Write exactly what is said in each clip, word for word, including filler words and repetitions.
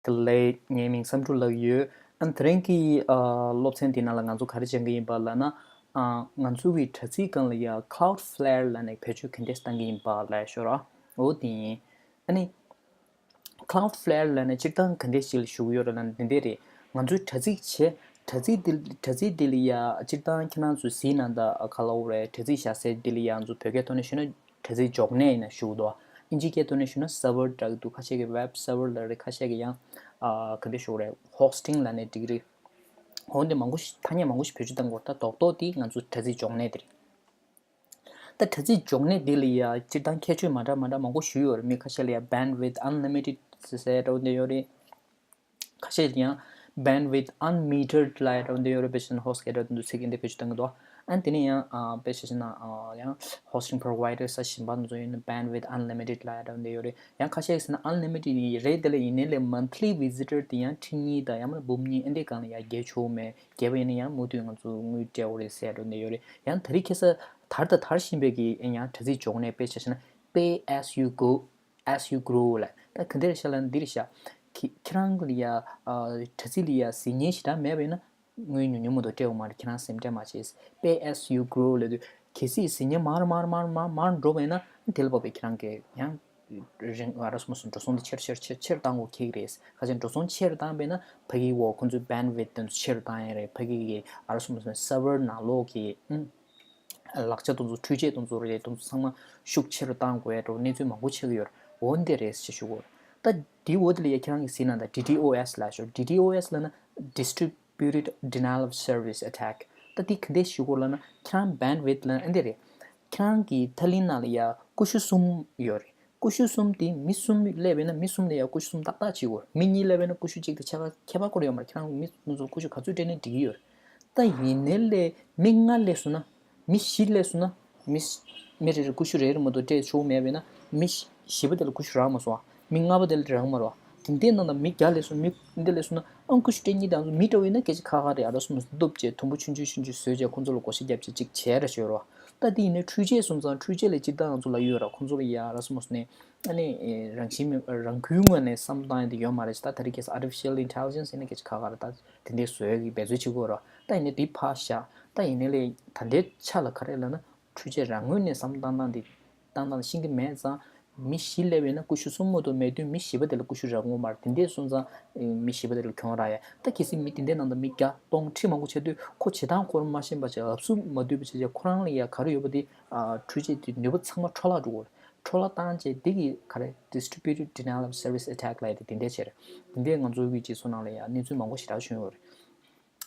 དེ་ལས་ངའི་མིང་བསམ་འགྲུབ་ལགས་ཡོད། ཨ་ནི་དེ་རིང་གི་ཨ་སློབ་ཚན་འདི་ནང་ལ་ང་ཚོ་ག་རེ་སྦྱང་གི་ཡིན་པ་ལབ་ན། ཨ་ང་ཚོ་གི་དྲ་ཚིགས་སྒང་ལ་ཡ་Cloudflare་ལབ་ནས་བེད་སྤྱོད་ག་འདྲས་བཏང་གི་ཡིན་པ་ལབ་ཤོད་ར། འོ་དེ་ཡིན། ཨ་ནི་Cloudflare་ལབ་ནས་སྤྱིར་བཏང་ག་འདྲས་ཞིག་ལ་ཞུ་གི་ཡོད་རེད་ལབ་ན་འདི་འདྲས་རེད། ང་ཚོའི་དྲ་ཚིགས་བྱས། དྲ་ཚིགས་འདི་དྲ་ཚིགས་འདི་ལ་ཡ་སྤྱིར་བཏང་ཁྱེད་རང་ཚོས་གཟིགས་ན་ད་ག་ལབ་དགོས་རེད། དྲ་ཚིགས་བཞག་སའི་འདི་ལ་ཡ་ང་ཚོ་བོད་སྐད་ཐོག་ནས་ཞུས་ན་དྲ་ཚིགས་འབྱོག་གནས་ཡིན་ན་ཞུ་གི་འདུག་ཨིན་ཇི་སྐད་ཐོག་ནས་ཞུས་ན་server་འདྲ་གི་འདུག་ཁ་ཤས་ཀྱིས་web server་ལབ་རེད། ཁ་ཤས་ཀྱིས་ཡང་ཨ་ག་འདྲ་ཞུ་དགོས་རེད། hosting་ལབ་ནས་འགྲིག་གི་རེད། འོ་འདི་མང་པོ་ཞིག་ཐ་སྙད་མང་པོ་ཞིག་བེད་སྤྱོད་གཏང་དགོས་རེད། ད་རྡོག་རྡོག་འདི་ང་ཚོ་དྲ་ཚིགས་འབྱོག་གནས་འདི་རེད། ད་དྲ་ཚིགས་འབྱོག་གནས་འདི་ལ་ཡ་སྤྱིར་བཏང་ཁྱད་ཆོས་མ་འདྲ་མ་འདྲ་མང་པོ་ཞིག་ཡོད་རེད། མི་ཁ་ཤས་ལ་ཡ་bandwidth unlimited་ཟེར་འདྲ་བོ་འདི་ཡོད་རེད། ཁ་ཤས་ཀྱིས་ཡང་bandwidth unmetered་ལབ་འདྲ་བོ་འདི་ཡོད་རེད། དཔེ་བྱས་ན་ཧོ་སི་ཀེ་འདྲ་བོ་འདི་ཚིག་འདི་བེད་སྤྱོད་གཏང་གི་འདུག་ཨ་ནི་དེ་ནས་ཡང་ཨ་དཔེ་བྱས་ན་ཨ་ཡང་hosting provider་ས་གཞན་པ་ཚོ་ཡིན་ན་bandwidth unlimited་ལབ་འདྲ་བོ་འདི་ཡོད་རེད། ཡང་ཁ་ཤས་ཀྱིས་ཟེར་ན་unlimited་ཡིན་རེད། དེ་ལ་ཡིན་ནའི་ལས་monthly visitor་དེ་ཡང་ཁྲི་གཉིས་དང་ཡང་མིན་ན་འབུམ་གཉིས་ཨ་འདི་སྒང་ལ་ཡ་བརྒལ་ཆོག་མེད། བརྒལ་བ་ཡིན་ན་ཡང་མུ་མཐུད་ང་ཚོ་དངུལ་སྤྲད་དགོས་རེད་ཟེར་འདྲ་བོ་འདི་ཡོད་རེད། ཡང་དེ་རིང་ཁ་སང་དར་དང་དར་བཞིན་པའི་གི་ཡང་དྲ་ཚིགས་འབྱོག་གནས་དཔེ་བྱས་ན་pay as you go as you grow་ལབ། ད་ག་འདྲ་རེད་ཤག་ལབ་ན་འདི་རེད་ཤག་ཁྱེད་ཁྱེད་རང་ལ་ཡ་ཨ་དྲ་ཚིགས་ལ་ཡ་གཟིགས་མཁན་ཞེ་དྲག་མེད་པ་ཡིན་ན་དངུལ་ཉུང་ཉུང་མ་གཏོགས་སྤྲད་དགོས་མ་རེད། ཁྱེད་རང་སེམས་ཁྲལ་མ་བྱེད། pay as you grow་ལབ་དུས་གལ་སྲིད་གཟིགས་མཁན་མར་མར་མར་མར་མར་འགྲོ་བ་ཡིན་ན་དེ་ལ་བབས་པའི་ཁྱེད་རང་གི་ཡང་རིང་ཨ་ར་སོ་མ་སོ་འགྲོ་སོང་དེ་ཆེར་ཆེར་ཆེར་ཆེར་བཏང་དགོས་ཁེལ་གི་རེད། ཁ་ཅིག་འགྲོ་སོང་ཆེར་བཏང་པས་ན་ཕ་གིའི་འོག་ཁོང་ཚོའི་bandwidth་དེ་ཚོ་ཆེར་བཏང་ཡ་རེད། ཕ་གི་གི་ཨ་ར་སོ་མ་སོ་server་ནང་ལོགས་ཀྱི་ཨུམ། ལག་ཆ་དེ་ཚོ་འཕྲུལ་ཆས་དེ་ཚོ་རེད། དེ་ཚོ་ཚང་མ་ཤུགས་ཆེ་རུ་བཏང་དགོས་ཡ་འདྲ་བོ་གནས་ཚུལ་མང་པོ་ཆགས་ཀྱི་ཡོད་རེད། འོ་འདི་རེད་ཅེས་ཞུ་གི་ཡོད་རེད། ད་འདི་འོ་དེ་ལ་ཡ་ཁྱེད་རང་གིས་གཟིགས་ན་ད་DDoS་ལབ་ཤོག DDoS་ལབ་ན་distributed denial of service attack། ད་འདི་ག་འདྲས་ཞུ་དགོས་ལབ་ན་ཁྱེད་རང་bandwidth་ལབ་ན་ཨ་འདི་རེད། ཁྱེད་རང་གི་ཐག་རིང་ནང་ལ་ཡ་ཀུ་ཤུ་གསུམ་ཡོད་རེད། ཀུ་ཤུ་གསུམ་དེ་མི་གསུམ་སླེབས་པས་ན་མི་གསུམ་ལ་ཡ་ཀུ་ཤུ་གསུམ་ཏག་ཏག་བྱེད་དགོས། མི་གཉིས་སླེབས་པས་ན་ཀུ་ཤུ་གཅིག་དང་ཕྱེད་ཀ་ཁྱད་པར་ཁོ་རང་ཡོད་མ་རེད། ཁྱེད་རང་མི་དེ་ཚོ་ཀུ་ཤུ་ག་ཚོད་སྤྲད་ནའི་འགྲིག་གི་ཡོད་རེད། ད་ཡིན་ནའི་ལས་མི་ལྔ་སླེབས་སོང་ན། མི་བཞི་སླེབས་སོང་ན། མི་མི་རེ་རེ་ཀུ་ཤུ་རེ་རེ་མ་གཏོགས་སྤྲད་ཆོག་མེད་པས་ན་མི་བཞི་པ་དེ་ལ་ཀུ་ཤུ་རག་མ་སོང་བ། མི་ལྔ་པ་དེ་ལ་རག་མ་རེད་བ། དེ་འདྲའི་ནང་ལ་མི་བརྒྱ་སླེབས་སོང་། མི་འདི་སླེབས་སོང་ན་ཨང་ཀུ་ཤུ་སྤྲད་མཁན་དེ་ཚོ་མི་འདྲ་བོ་ཡིན་ན་སྐད་ཆ་ཁག་ཁག་རེད། ཨ་ར་སོ་མ་སོ་གཏུབ་བྱས་དུམ་བུ་ཆུང་ཆུང་ཆུང་ཆུང་བཟོས་བྱས་ཁོང་ཚོ་ལ་བགོ་བཤའ་བརྒྱབ་བྱས་ཅིག་བྱས་ར་བྱོས་རོགས། ད་དེ་ཡིན་ནའི་འཕྲུལ་ཆས་སོང་ཙང་འཕྲུལ་ཆས་ལ་སྤྱིར་བཏང་ང་ཚོ་ལབ་ཡོད་ར། ཁོང་ཚོ་ལ་ཡ་ཨ་ར་སོ་མ་སོ་ནས་ཨ་ནི་རང་བཞིན་མེད་རང་འགུལ་ངོས་ནས་བསམ་བློ་བཏང་ཡ་དེ་ཡོད་མ་རེད། ད་དེ་རིང་ཁ་སང་artificial intelligence་ཡིན་ན་སྐད་ཆ་ཁག་ཁག་རེད། ད་དེ་འདྲའི་བཟོ་ཡ་གི་འབད་རྩོལ་བྱེད་དགོས་ར། ད་ཡིན་ནའི་དེ་ཕར་བཞག་ད་ཡིན་ནའི་ལས་ད་ལྟའི་ཆ་ལ་ག་རེ་ལབ་ན། འཕྲུལ་ཆས་རང་ངོས་ནས་བསམ་བློ་བཏང་སྟངས་འདི་བཏང་སྟངས་ཤེས་ཀྱི་མེད་ཙང་། མི་བཞི་སླེབས་ཡོད་ན་ཀུ་ཤུ་གསུམ་མ་གཏོགས་མེད་དུས་མི་བཞི་པ་དེ་ལ་ཀུ་ཤུ་རག་གི་མ་རེད། དེ་འདྲས་སོང་ཙང་མི་བཞི་པ་དེ་ལ་གྱོང་རག་ཡ། ད་གལ་སྲིད་མི་དེ་འདྲའི་ནང་དུ་མི་བརྒྱ་སྟོང་ཁྲི་མང་པོ་ཆགས་དུས་ཁོ་བྱེད་སྟངས་ཁོ་རང་མ་ཤེས་པ་བྱས། ལབ་གསུམ་མ་འདུས་པ་བྱས་བྱས་ཁོ་རང་ལ་ཡ་ག་རེ་ཡོད་པ་དེ་འཕྲུལ་ཆས་དེ་ནུས་པ་ཚང་མ་འཕྲོ་བརླག་འགྲོ་གི་རེད། འཕྲོ་བརླག་བཏང་བྱས་དེ་གི་ག་རེ་distributed denial of service attack་ལབ་ཡ་དེ་དེ་འདྲས་བྱས་རེད། དེ་འདྲས་ང་ཚོའི་གི་སྤྱི་ཚོགས་ནང་ལ་ཡ་གནས་ཚུལ་མང་པོ་ཞེ་དྲག་བྱུང་ཡོད་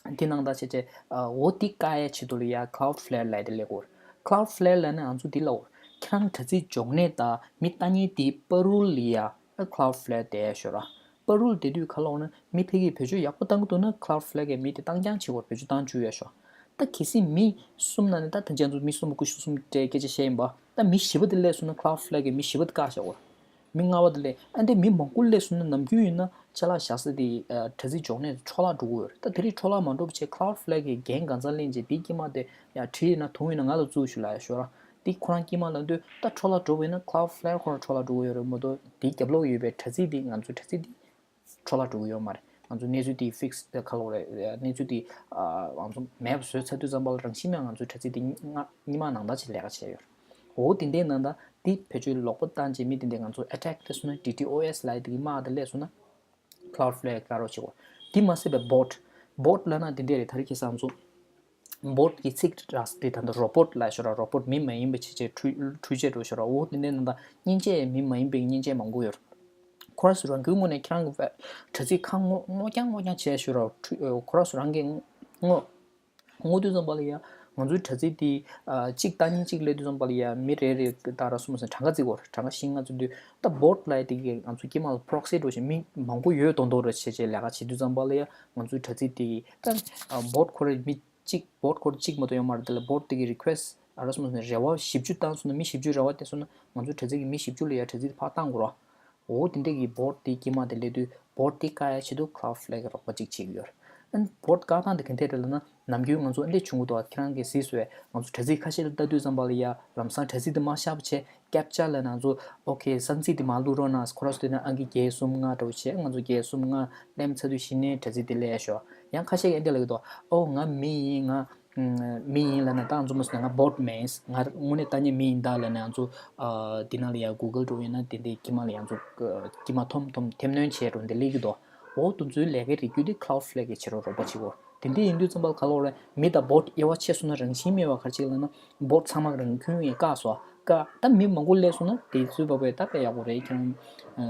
རེད། དེ་ནང་ལྟར་བྱས་བྱས། འོ་དེ་བཀག་ཡའི་ཆེད་དུ་ལ་ཡ་Cloudflare་ལབ་དེ་སླེབས་ཡོད། Cloudflare་ལབ་ན་ང་ཚོ་འདི་ལབ་ཡོད། ཁྱེད་རང་དྲ་ཚིགས་འབྱོག་གནས་དང་མི་ལྟ་མཁན་དེའི་པ་རུལ་ལ་ཡ་Cloudflare་བསྡད་ཡ་ཤོད་ར། པ་རུལ་བསྡད་དུས་ག་ལབ་ན་མི་ཕ་གིས་བེད་སྤྱོད་ཡག་པོ་བཏང་གི་འདུག་ན་Cloudflare་གིས་མི་དེ་བཏང་རྐྱང་བྱེད་དགོས། བེད་སྤྱོད་བཏང་བཅུག་ཡ་ཤོད། ད་གལ་སྲིད་མི་གསུམ་ནང་ནས་ད་ཐམས་ཅད་ང་ཚོ་མི་གསུམ་ཀུ་ཤུ་གསུམ་སྤྲད་སྐད་ཆ་བཤད་ཡིན་པ། ད་མི་བཞི་པ་དེ་སླེབས་སོང་ན་Cloudflare་གིས་མི་བཞི་པ་དེ་བཀག་བཞག་དགོས། མི་ལྔ་པ་དེ་ལས་ཨ་འདྲས་མི་མང་པོ་སླེབས་སོང་ན་ནམ་རྒྱུན་ཡིན་ན་ཅ་ལག་བཞག་ས་དེ་དྲ་ཚིགས་འབྱོག་གནས་འཕྲོ་བརླག་འགྲོ་གི་ཡོད་རེད། ད་དེ་རིང་འཕྲོ་བརླག་མ་འགྲོ་བ་བྱས་Cloudflare་གི་འགན་གང་ཚང་ལེན་བྱས་དེའི་དཀྱིལ་མ་དེ་ཡ་གྲི་ཡིན་ན་དུང་ཡིན་ན་ང་ལ་བཙུགས་ཤོག་ལབ་ཡ་ཤོད་ར། དེ་ཁོ་རང་དཀྱིལ་མ་ལབ་དུས་ད་འཕྲོ་བརླག་འགྲོ་བ་ཡིན་ན་Cloudflare་ཁོ་རང་འཕྲོ་བརླག་འགྲོ་གི་ཡོད་རེད་མ་གཏོགས་དེའི་རྒྱབ་ལོགས་ཡོད་པའི་དྲ་ཚིགས་དེ་ང་ཚོའི་དྲ་ཚིགས་དེ་འཕྲོ་བརླག་འགྲོ་གི་ཡོད་མ་རེད། ང་ཚོ་གནས་ཚུལ་དེ་fix་དེ་ག་ལབ་རེད། གནས་ཚུལ་དེ་ང་ཚོ་མེད་པ་བཟོས་ཚར་དུས་ཙམ་པ་ལ་རང་བཞིན་མེད་ང་ཚོའི་དྲ་ཚིགས་དེ་སྔ་སྔོན་མ་ནང་ལྟར་ཅིག་ལས་ཀ་བྱས་ཡོད་རེད། འོ་དེ་འདྲའི་ནང་ལྟར་དེ་བེད་སྤྱོད་ལོག་པ་བཏང་རྗེས་མི་དེ་འདྲས་ང་ཚོ་attack་སླེབས་སོང་ན་DDoS་ལབ་ཡ་དེ་གི་དམག་དེ་སླེབས་སོང་ན་Cloudflare་བཀག་རོགས་བྱེད་དགོས། དེ་མ་ཟད་པའི་bot bot་ལབ་ན་དེ་འདྲས་རེད། ད་རེས་ཁ་སང་ང་ཚོ་bot་གི་ཚིག་རགས་དེ་ད་ལྟ་robot་ལབ་ཤོད་ར། robot་མི་མ་ཡིན་པ་བྱས་བྱས་འཕྲུལ་འཕྲུལ་ཆས་འགྲོ་ཤོད་ར། འོ་དེ་འདྲའི་ནང་ལྟར་མཉེན་ཆས་མི་མ་ཡིན་པའི་མཉེན་ཆས་མང་པོ་ཡོད་རེད། ཁོ་རང་ཚོ་རང་གི་ངོས་ནས་ཁྱེད་རང་གི་དྲ་ཚིགས་ཁ་སྔོག་སྔོག་རྐྱང་སྔོག་རྐྱང་བྱས་ཤོད་ར། འཕྲུལ་ཁོ་རང་ཚོ་རང་གི་སྔོག་སྔོག་དུས་ཙམ་པ་ལ་ཡ་ང་ཚོའི་དྲ་ཚིགས་དེ་ཨ་གཅིག་ལྟ་མཁན་གཅིག་སླེབས་དུས་ཙམ་པ་ལ་ཡ་མི་རེ་རེ་ད་ར་སོ་མ་སོ་གྲངས་ཀ་བརྩི་དགོས་རེད། གྲངས་ཀ་བཞི་ལྔ་བརྩི་དུས་ད་bot་ལབ་ཡ་དེ་གིས་ང་ཚོ་དཀྱིལ་མ་ལ་proxy་འགྲོ་བཞིན་མི་མང་པོ་ཡོད་མདོག་མདོག་རེད་བྱས་བྱས་ལས་ཀ་བྱེད་དུས་ཙམ་པ་ལ་ཡ་ང་ཚོའི་དྲ་ཚིགས་དེ་གིས་ད་ཨ་bot་ཁོ་རང་མི་གཅིག bot་ཁོ་རང་གཅིག་མ་གཏོགས་ཡོད་མ་རེད། དེ་ལ་bot་དེ་གིས་request་ཨ་ར་སོ་མ་སོ་རེ་བ་བཞི་བཅུ་བཏང་སོང་ན་མི་བཞི་བཅུ་རེ་བ་བཏོན་སོང་ན་ང་ཚོའི་དྲ་ཚིགས་ཀྱི་མི་བཞི་བཅུ་ལ་ཡ་དྲ་ཚིགས་དེ་ཕར་བཏང་དགོས་རེད། འོ་དེ་འདྲ་གི་bot་དེ་དཀྱིལ་མ་དེ་སླེབས་དུས་bot་དེ་བཀག་ཡ་ཆེད་དུ་Cloudflare་གི་རོགས་པ་གཅིག་བྱེད་ཀྱི་ཡོད་རེད། ཨན་བོཊ་བཀག་སྟངས་དེ་ག་འདྲས་རེད་ལབ་ན། ནམ་རྒྱུན་ང་ཚོ་ཨ་འདྲས་བྱུང་གི་འདུག་ཁྱེད་རང་གིས་གཟིགས་སོང་། ང་ཚོ་དྲ་ཚིགས་ཁ་ཤས་ལ་ལྟ་དུས་ཙམ་པ་ལ་ཡ་ལམ་སང་དྲ་ཚིགས་དེ་མར་བཞག་པ་བྱས། ཀེབ་ཆ་ལབ་ན་ང་ཚོ་ཨོ་ཁེ་གསང་ཚིག་དེ་མར་བླུག་རོགས་གནང་ཁོ་རང་ཚོ། དེ་ན་ཨང་ཀི་བརྒྱད་གསུམ་ལྔ་འདྲ་བོ་བྱས། ང་ཚོ་བརྒྱད་གསུམ་ལྔ་ལེན་ཚར་དུས་གཞི་ནས་དྲ་ཚིགས་དེ་སླེབས་ཤོག་ཡང་ཁ་ཤས་ཀྱིས་ཨ་འདྲས་ལབ་ཀྱི་འདུག་ཨོ་ང་མི་ཡིན། ང་ཨམ་མི་ཡིན་ལབ་ན། ད་ང་ཚོ་མ་སོང་ན་ང་བོཊ་མེད། ང་དངོས་གནས་ལྟ་ཉན་མི་ཡིན་ད་ལབ་ན། ང་ཚོ་ཨ་འདི་ནང་ལ་ཡ་གུ་གལ་འདྲ་བོ་ཡིན་ན་དེ་འདྲའི་དཀྱིལ་མ་ལ་ཡ་ང་ཚོ་དཀྱིལ་མ་འཐོམ་འཐོམ་འཐེབ་སྣོན་བྱས་འགྲོ་འདི་སླེབས་ཀྱི་འདུག་ཨོ་དེ་ཚོའི་ལས་ཀ་རིགས་རྒྱུད་དེ་Cloudflare་གིས་བྱེད་རོགས་རོགས་པ་བྱེད་དགོས། དེ་འདྲ་ཡིན་དུས་ཙམ་པ་ལ་ག་ལབ་དགོས་རེད། མི་དང་བོཊ་དབྱེ་བ་ཕྱེ་སོང་ན་རང་བཞིན་མེད་པ་ག་རེ་བྱེད་ལབ་ན། བོཊ་ཚང་མ་རང་ཁྱོན་ནས་བཀག་སོང་། བཀག་ད་མི་མང་པོ་སླེབས་སོང་ན་དེ་ཚོའི་བབ་པས་ད་དཔེ་ཡག་པོ་རེད། ཁྱེད་རང་ཨ་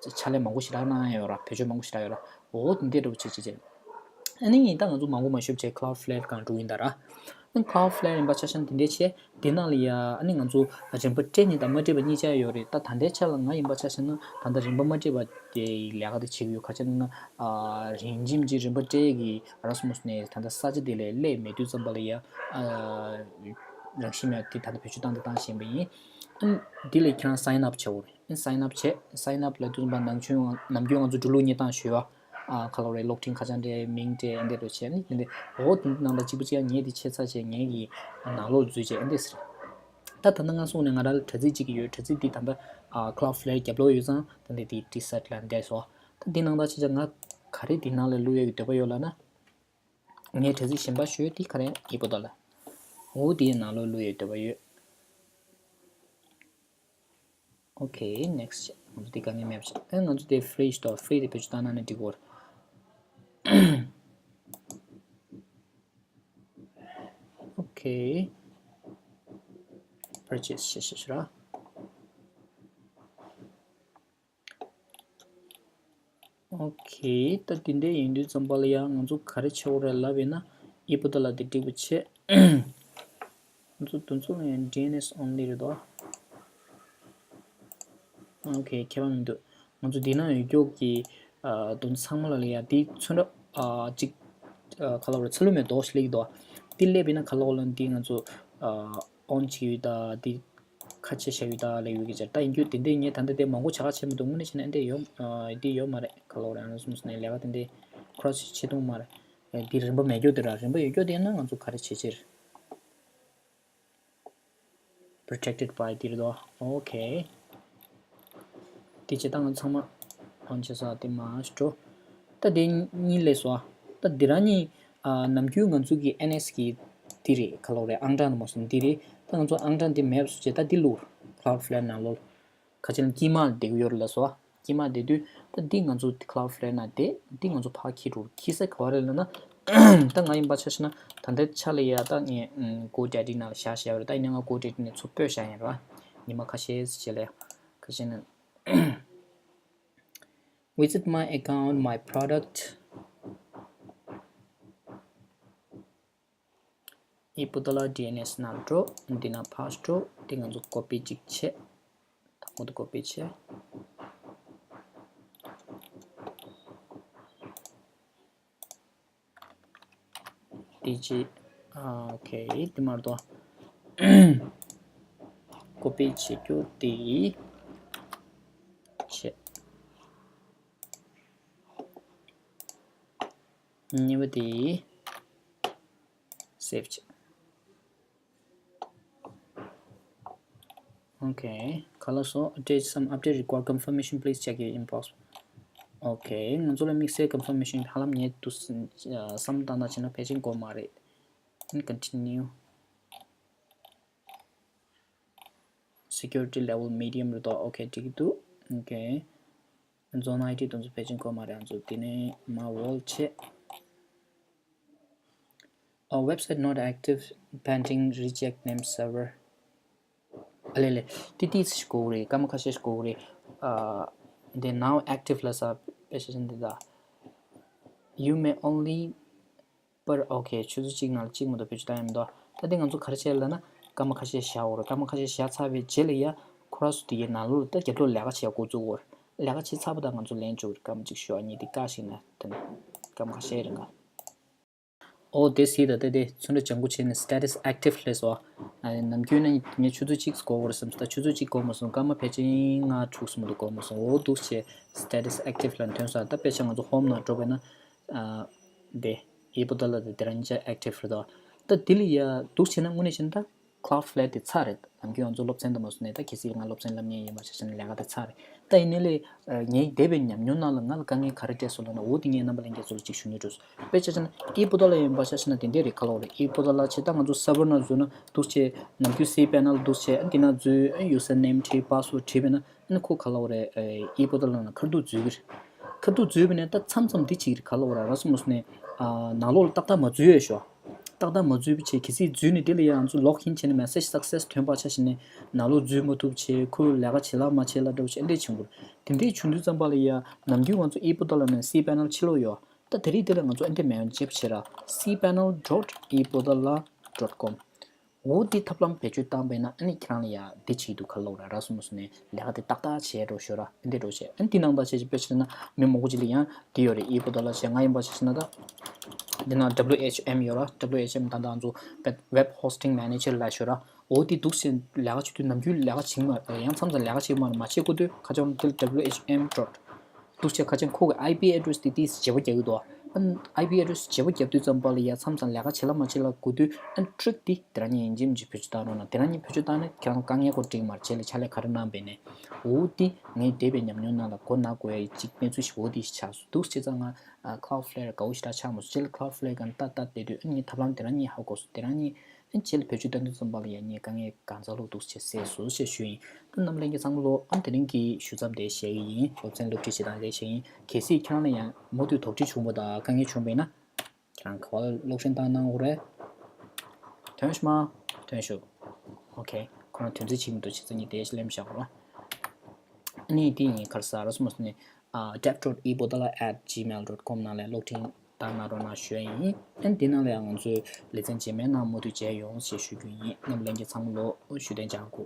ཕྱག་ལས་མང་པོ་ཞེ་དྲག་གནང་ཡ་ཡོད་ར། བེད་སྤྱོད་མང་པོ་ཞེ་དྲག་ཡོད་ར། འོ་དེ་འདྲ་འདྲ་བོ་བྱེད་བྱེད་བྱེད། ཨ་ནི་ད་ང་ཚོ་མང་པོ་མ་ཞུ་བྱས་Cloudflare་སྒང་འགྲོ་ཡིན་ད་ར། ཨ་Cloudflare་ཡིན་པ་ཆ་བཞག་ན་དེ་འདྲ་བྱས། དེ་ནང་ལ་ཡ་ཨ་ནི་ང་ཚོ་རིན་པ་སྤྲད་ནི་དང་མ་སྤྲད་པ་གཉིས་ཆ་ཡོད་རེད། ད་ད་ལྟའི་ཆ་ལ་ང་ཡིན་པ་ཆ་བཞག་ན་ད་ལྟ་རིན་པ་མ་སྤྲད་པ་དེ་ལས་ཀ་དེ་བྱེད་ཀྱི་ཡོད། ག་རེ་བྱས་ན་ཨ་རིན་ཆེན་གྱི་རིན་པ་སྤྲད་ཀྱི་ར་སོ་མོ་སོ་ནས་ད་ལྟ་ས་ཆ་དེ་ལས་སླེབས་མེད་དུས་ཙམ་པ་ལ་ཡ་ཨ་རང་བཞིན་མེད་དེ་ད་ལྟ་བེད་སྤྱོད་བཏང་དང་བཏང་བཞིན་པ་ཡིན། ཨ་ནི་དེ་ལ་ཁྱེད་རང་sign up་བྱེད་དགོས་རེད། ཨ་ནི་sign up་བྱས། sign up་ལབ་དུས་ཙམ་པ་ནམ་རྒྱུན་ནམ་རྒྱུན་ང་ཚོ་འགྲོ་ལུགས་གཉེར་སྟངས་ཞུས་པ། ཨ་ག་ལབ་རེད། གློག་འཕྲིན་ཁ་བྱང་སྤྲད། མིང་སྤྲད། ཨ་འདྲས་འདྲ་བོ་བྱས། ཨ་ནི་དེ་འདྲས་འོ་དེ་ནང་ལ་གཅིག་པ་གཅིག་ཡང་ངས་དེ་ཆད་ཚར་བྱས། ངས་ཀྱི་ནང་ལོགས་འཛུལ་བྱས་ཨ་འདྲས་ཟེར། ད་ད་ལྟ་ང་གསུངས་ནས་ང་རང་ལ་དྲ་ཚིགས་གཅིག་ཡོད། དྲ་ཚིགས་འདི་ད་ལྟ་ཨ་Cloudflare་རྒྱབ་ལོགས་ཡོད་ཙང་ད་འདི་དེ་reset་ལ་འདས་སོང་། ད་འདི་ནང་ལ་ཆ་བཞག་ང་ག་རེ་འདི་ནང་ལ་བླུག་ཡས་ཀྱི་འདོད་པ་ཡོད་ལབ་ན། ངས་དྲ་ཚིགས་གཞན་པ་ཞུས། དེ་ག་རེ་ཡིན་པ་ད་ལ། འོ་དེའི་ནང་ལོགས་བླུག་ཡས་འདོད་པ་ཡོད། Okay, next། ང་ཚོ་དེ་དཀའ་ངལ་མེད་པ་བྱས། ཨེ་ང་ཚོ་དེ་free་ཞིག་འདུག free་དེ་བེད་སྤྱོད་བཏང་ན་ནི་འགྲིག་གི་རེད། Okay, purchase་ཞེས་ཞེས་ཞེས་ར། Okay, ད་དེ་འདྲ་ཡིན་དུས་ཙམ་པ་ལ་ཡང་ང་ཚོ་ག་རེ་བྱེད་དགོས་རེད་ལབ་ཡིན་ན། ཨི་པོ་ཏ་ལ་དེ་འགྲིག་པ་བྱས། ང་ཚོ་དེ་ཚོ་ལ་ཡང་ཌི་ཨེན་ཨེས་only་རེད་དོ། Okay, ཁྱད་པར་མི་འདུག་ང་ཚོ་འདི་ན་ཡོད་རྒྱུ་གི་ཨ་དེ་ཚོ་ཚང་མ་ལ་ཡང་དེ་ཚོན་ཁྲ་ཨ་གཅིག་ཨ་ག་ལབ་རེད། ཚ་ལུ་མའི་རྡོག་ཞིག་སླེབས་ཀྱི་འདུག་དེ་སླེབས་ཡིན་ན་ག་ལབ་ལབ་ན་དེ་ང་ཚོ་ཨ་on་བྱེད་ཡུལ་དང་དེ་ཁ་ཕྱེ་བཞག་ཡུལ་དག་ལ་ཡོད་ཀྱི་ཅིག་ད་ཡིན་རྒྱུ་དེ་འདྲས་ངས་ད་ལྟ་དེ་མང་པོ་བྱ་དགའ་བྱས་མི་འདུག་དངོས་གནས་བྱས་ན་འདི་ཡོད་ཨ་འདི་ཡོད་མ་རེད། ག་ལབ་རེད། ཨ་ནི་སོང་ནས་ལས་ཀ་དེ་འདྲས་ཁོ་རང་ཚོས་བྱེད་ཐུབ་མ་རེད། ཨ་འདི་རིན་པ་མེད་རྒྱུ་དེ་ར། རིན་པ་ཡོད་རྒྱུ་དེ་ཡིན་ན་ང་ཚོ་ག་རེ་བྱེད་ཕྱིར། Protected by་འདི་རེད་དོ། Okay། དེ་བྱས་ད་ང་ཚང་མ་on་བྱེད་ས་དེ་མར་འགྲོ། ད་དེ་གཉིས་སླེབས་སོང་། ད་དེ་རང་གཉིས་ཨ་ནམ་རྒྱུན་ང་ཚོ་གི་ཨེན་ཨེས་གི་དེ་རེད། ག་ལབ་རེད། ཨང་གྲངས་དུ་མ་སོང་འདི་རེད། ད་ང་ཚོ་ཨང་གྲངས་དེ་མེད་པ་བཟོ་བྱས་ད་འདི་བླུགས། Cloudflare་ནང་ལོགས་ཁ་ཆེ་ན་དཀྱིལ་མ་ལ་བསྡད་ཀྱི་ཡོད་རེད་ལབ་སོང་། དཀྱིལ་མ་བསྡད་དུས་ད་འདི་ང་ཚོ་Cloudflare་ནང་བསྡད། འདི་ང་ཚོ་ཕར་འཁྱེར་འགྲོ། འཁྱེར་ས་ག་བ་རེད་ལབ་ན། ད་ང་ཡིན་པ་ཆ་བཞག་ན་ད་ལྟའི་ཆ་ལ་ཡ་ད་ངས་GoDaddy་ནང་ལ་བཞག་བཞག་པ་རེད། ད་ཡིན་ན་ང་GoDaddy་ནས་ཚུར་སྤོས་བཞག་ཡིན་ར། ཉི་མ་ཁ་ཤས་རྗེས་ལ་ཡ། ཁ་ཤས་ན། Visit my account, my product. ཨི་པོ་ཏ་ལ་ཌི་ཨེན་ཨེས་ནང་འགྲོ། འདི་ན་ཕར་འགྲོ། འདི་ང་ཚོ་ཀོ་པི་གཅིག་བྱས། དང་པོ་དེ་ཀོ་པི་བྱས། འདི་གཅིག་ཨ་ཨོ་ཁེ། འདི་མར་གཏོང་། ཀོ་པི་བྱེད་རྒྱུ་འདི་བྱས། གཉིས་པ་དེ་save་བྱས། Okay། ག་ལབ་སོང་། Update some update required, confirmation please check your inbox. Okay། ང་ཚོ་ལ་དམིགས་བསལ་confirmation་ཧ་ལམ་ཉེ་དུས་བསམ་བཏང་ན་བྱས་ན་ཕལ་ཆེར་དགོས་མ་རེད། Continue། Security level medium་རེད་དོ། Okay། འགྲིག་གི་འདུག Okay། Zone ID་དེ་ཚོ་ཕལ་ཆེར་དགོས་མ་རེད། ང་ཚོ་དེ་ནས་མར་wall་བྱས། A website not active, pending, reject name server. ཨ་ལེ་ལེ། ཏི་ཏི་ཞིག་དགོས་རེད། སྐར་མ་ཁ་ཤས་ཤིག་དགོས་རེད། ཨ་འདི་now active་ལབ་ས་དཔེ་ཆ་ཅན་འདི་ད། You may only པར། Okay། ཆུ་ཚོད་གཅིག་ནང་ལ་གཅིག་མ་གཏོགས་བེད་སྤྱོད་བཏང་ཡ་མི་འདུག་ད་འདི་ང་ཚོ་ག་རེ་བྱས་ལབ་ན་སྐར་མ་ཁ་ཤས་བཞག་དགོས་རེད། སྐར་མ་ཁ་ཤས་བཞག་ཚར་བའི་རྗེས་ལ་ཡ་ཁོ་རང་ཚོ་དེ་གའི་ནང་ལོགས་ལ་ད་རྒྱབ་ལོགས་ལས་ཀ་བྱེད་ཡ་འགོ་བཙུགས་དགོས་རེད། ལས་ཀ་བྱས་ཚར་བ་དང་ང་ཚོ་ལན་འཇུག་རེད། སྐར་མ་གཅིག་ཞུ་བ་གཉིས་དེ་བཀག་ཞིག་ན་དེ་སྐར་མ་ཁ་ཤས་རིང་ག། ཨོ་དེ་སྲིད་ད་ལྟ་དེ་ཚུན་ཁྲ་ལྗང་ཁུ་བྱས་ནས་status active་སླེབས་སོང་། ཨ་ནམ་རྒྱུན་ན་ངས་ཆུ་ཚོད་གཅིག་འགོར་བར་བསམ། ད་ཆུ་ཚོད་གཅིག་འགོར་མ་སོང་། སྐར་མ་ཕལ་ཆེར་ལྔ་དྲུག་ཙམ་འགོར་མ་སོང་། ཨོ་འདུག་བྱས་status active་ལ་ཐོན་སོང་། ད་དཔེ་ཆ་ང་ཚོ་home་ནང་འགྲོ་བས་ན་ཨ་ འདི་ཨི་པོ་ཏ་ལ་དེ་དེ་རང་ཉིད་ཅག་ཨེག་ཊིབ་རེད་དོ། ད་དེ་ལ་ཡ་འདུག་བྱས་ན་དངོས་གནས་བྱས་ན་ད་Cloudflare་དེ་ཚར་རེད། ནམ་རྒྱུན་ང་ཚོ་སློབ་ཚན་དང་མ་སོང་ནས་ད་གལ་སྲིད་ང་སློབ་ཚན་སློབ་མཁན་ཡིན་པ་ཆ་བཞག་ན་ལས་ཀ་དེ་ཚར་རེད། ད་ཡིན་ནའི་ལས་ངའི་འདས་པའི་ཉམས་མྱོང་ནང་ལ་ང་ལ་དཀའ་ངལ་ག་རེ་འཕྲད་སོང་ལབ་ན། འོ་དེ་ངས་རྣམ་པ་ལྷན་རྒྱས་ཚོ་ལ་ཅིག་ཞུ་སྙིང་འདོད་སོང་། དཔེ་ཆ་བཞག་ན་ཨི་པོ་ཏ་ལ་ཡིན་པ་ཆ་བཞག་ན་དེ་འདྲས་རེད། ག་ལབ་དགོས་རེད། ཨི་པོ་ཏ་ལ་བྱས་ད་ང་ཚོ་སར་ཝར་ནང་འཛུལ་ན་འདུག་བྱས་ནམ་རྒྱུན་cPanel་འདུག་བྱས་ཨ་འདི་ན་འཛུལ་ཨ་username་བྲིས་password་བྲིས་པས་ན། ཨ་ནི་ཁོ་ག་ལབ་དགོས་རེད། ཨི་པོ་ཏ་ལ་ནང་ཁ་ཐུག་འཛུལ་གི་རེད། ཁ་ཐུག་འཛུལ་བས་ནས་ད་མཚམས་མཚམས་འདི་བྱེད་ཀྱི་རེད། ག་ལབ་དགོས་རེད། ར་སོ་མོ་སོ་ནས་ནང་ལོགས་ལ་ཏག་ཏག་མ་འཛུལ་ཡོད་ཤོག་ཏག་ཏག་མ་འཛུལ་བྱས་གལ་སྲིད་འཛུལ་ནས་དེ་ལ་ཡང་ང་ཚོ་login་བྱས་ནས་message success་ཐོན་པ་ཆ་བཞག་ནས་ནང་ལོགས་འཛུལ་མ་ཐུབ་བྱས་ཁོས་ལས་ཀ་བྱེད་ལ་མ་བྱེད་ལ་འདྲ་བོ་བྱས་ཨ་འདྲས་བྱུང་གི་རེད། དེ་འདྲས་བྱུང་དུས་ཙམ་པ་ལ་ཡང་ནམ་རྒྱུན་ང་ཚོ་ཨི་པོ་ཏ་ལ་ནས་cPanel་ཕྱི་ལོགས་ཡོད། ད་དེ་རིང་དེ་ལ་ང་ཚོ་ཨ་འདྲས་མེད་པ་བྱས་པ་བྱས་ར། cPanel dot ipotala dot com། འོ་འདི་ཐབས་ལམ་བེད་སྤྱོད་བཏང་པས་ན་ཨ་ནི་ཁྱེད་རང་ལ་ཡ་འདི་བྱེད་ཀྱི་འདུག་ག་ལབ་དགོས་རེད། ར་སོ་མོ་སོ་ནས་ལས་ཀ་དེ་ཏག་ཏག་བྱས་འགྲོ་ཤོག་ར། ཨ་འདི་འགྲོ་བྱས་ཨ་འདི་ནང་ལྟ་བྱས་ཅིག་དཔེ་བྱས་ན་མི་མང་པོ་ཅིག་ལ་ཡང་འདི་ཡོད་རེད། ཨི་པོ་ཏ་ལ་བྱས་ང་ཡིན་པ་བྱས་ན་ད་འདི་ན་WHM་ཡོད་ར། WHM་ད་ད་ང་ཚོ་web hosting manager་ལབ་ཤོག་ར། འོ་འདི་འདུག་སེ་ལས་ཀ་བྱེད་དུས་ནམ་རྒྱུན་ལས་ཀ་བྱེད་མ་ཡང་མཚམས་མཚམས་ལས་ཀ་བྱེད་མ་མ་བྱེད་དགོས་དུས་ཁ་ཆེམས་འདི་WHM dot འདུག་བྱས་ཁ་ཆེམས་ཁོ་གི་IP address་དེ་དེ་བརྗེ་པོ་རྒྱག་གི་འདུག་ཨ་ནི་IP address་བརྗེ་པོ་རྒྱབ་དུས་ཙམ་པ་ལ་ཡ་མཚམས་མཚམས་ལས་ཀ་བྱེད་ལ་མ་བྱེད་ལ་དགོས་དུས་ཨ་ནི་trick་དེ་དེ་རང་ཉིད་ཡིན་གཅིག་མིན་གཅིག་བེད་སྤྱོད་བཏང་རོགས་གནང་། དེ་རང་ཉིད་བེད་སྤྱོད་བཏང་ནས་ཁྱེད་རང་དཀའ་ངལ་ཁོ་འགྲིག་མ་རེད། བྱས་ལ་ཕྱག་ལས་ག་རེ་གནང་བས་ནས། འོ་དེ་ངའི་འདས་པའི་ཉམས་མྱོང་ནང་ལ་མགོ་ན་དགོས་ཡ་གཅིག་གནས་ཚུལ་ཞིག་འོ་དེ་ཞིག་ཆགས་སོང་། འདུག་བྱས་ཙང་ང་Cloudflare་དགའ་བོ་ཞེ་དྲག་ཆགས་མ་སོང་། བྱས་ལ་Cloudflare་ག་ནས་ལྟ་ལྟ་བསྡད་དུས་ཨ་ནི་ངས་ཐབས་ལམ་དེ་རང་ཉིད་ཧ་གོ་སོང་། དེ་རང་ཉིད་ཨ་ནི་བྱས་ལ་བེད་སྤྱོད་བཏང་དུས་ཙམ་པ་ལ་ཡ་ངའི་དཀའ་ངལ་གང་ཚ་ལོ་འདུག་བྱས་སེལ་སོང་ཞེས་ཞུ་ཡིན། ད་རྣམ་པ་ལྷན་རྒྱས་ཚང་མ་ལོ་ཨ་དེ་རིང་གི་ཞུ་མཚམས་དེ་བཞག་གི་ཡིན། སློབ་ཚན་སློབ་ཁྲིད་བྱེད་སྟངས་དེ་བཞག་ཡིན། གལ་སྲིད་ཁྱེད་རང་ལ་ཡང་མུ་མཐུད་དོགས་འདྲི་བྱུང་བ་དང་དཀའ་ངལ་བྱུང་བ་ཡིན་ན་ཁྱེད་རང་ག་པར་གློག་འཕྲིན་བཏང་གནང་དགོས་རེད། ཐོན་ཤུ་མ། ཐོན་ཤུ། ཨོ་ཁེ། ཁོ་རང་དོན་ཚན་གཅིག་མི་འདུག་བྱས་ཙང་ངས་དེ་ཞིག་ལེམ་བཞག་གོ། ཨ་ནི་དེ་ཡིན་ག་རེ་ཟ་ར་སོ་མ་སོ་ནི་dev dot ipotala at gmail dot com་ནང་ལ་གློག་འཕྲིན་བཏང་གནང་རོགས་གནང་ཞུ་ཡ་ཡིན། ཨ་ནི་དེ་ནང་ལ་ཡང་ང་ཚོའི་ལེ་ཚན་རྗེས་མའི་ནང་མུ་མཐུད་མཇལ་ཡོང་ཞེས་ཞུ་རྒྱུ་ཡིན། རྣམ་པ་ལྷན་རྒྱས་ཚང་མ་ལོ་ཞུ་དན་ཅག་གུ།